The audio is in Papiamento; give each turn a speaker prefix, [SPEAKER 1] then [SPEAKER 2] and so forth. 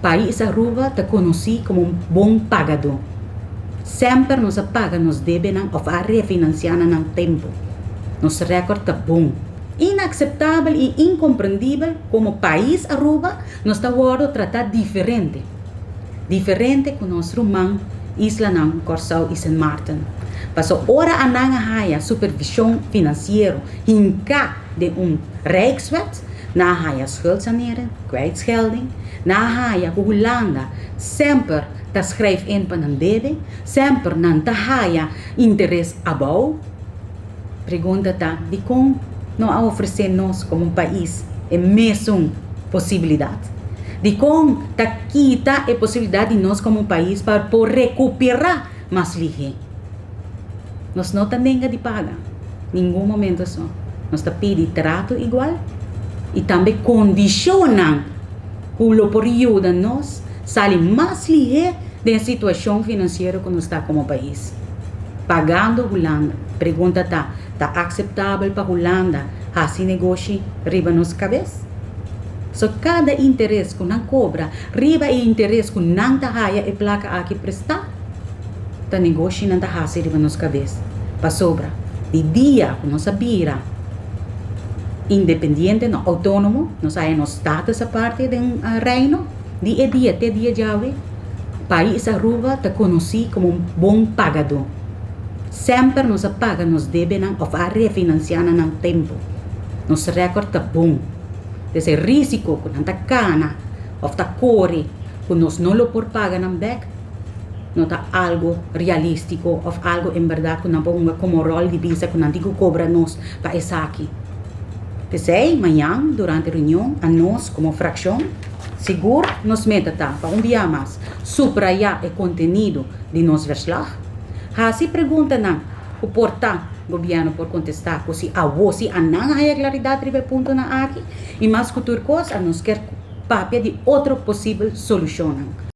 [SPEAKER 1] Pais Aruba ta conoci como un bon pagador. Semper nos a paga nos debenan of a refinancia nan na tempo. Nos record ta bon. Inaceptabel y incomprendibel como pais Aruba nos ta wordo trata diferente. Diferente cu nos ruman islanan Corsou y Sint Maarten. Paso ora nan a haya supervision financiero hinca den un Rijkswet, nan a haya schuldsanering, kwijtschelding, nan a haya cu Hulanda semper ta schrijf in pa nan debe, semper nan ta haya interes abou. Pregunta ta, dicon no a ofrece nos como un pais e mesun posibilidad? Dicon ta kita e posibilidad di nos como un pais pa por recupera mas lihe? Nos no ta nenga di paga, ningun momento so. Nos ta pidi trato igual y tambe condicionnan cu lo por yuda nos sali mas lihe den situacion financiero cu nos ta como pais. Pagando Hulanda. Pregunta ta, ta aceptabel pa Hulanda haci negoshi riba nos cabes? So cada interes cu nan cobra, riba e interes cu nan ta haya e placa aki presta, ta negoshi nan ta haci riba nos cabes. Pasobra, di dia cu nos a bira independiente, no autonomo, nos haya nos status aparte den reino, di e dia te dia djawe, pais Aruba ta conoci como un bon pagador. Semper nos a paga nos debenan of a refinancia nan na tempo. Nos record ta bon. Des e risico cu nan ta cana of ta core cu nos no lo por paga nan bek, no ta algo realistico of algo en berdad cu nan por hunga como rol di bisa cu nan tin cu cobra nos pa esaki. Pesey, mañan durante reunion a nos como fraccion sigur nos meta ta pa un bia mas subraya e contenido di nos verslag, haci preguntanan cu por ta gobierno por contesta cu si awo si a nan haya claridad riba e puntonan aki y mas cu tur cos a nos kier papia di otro posibel solucionnan.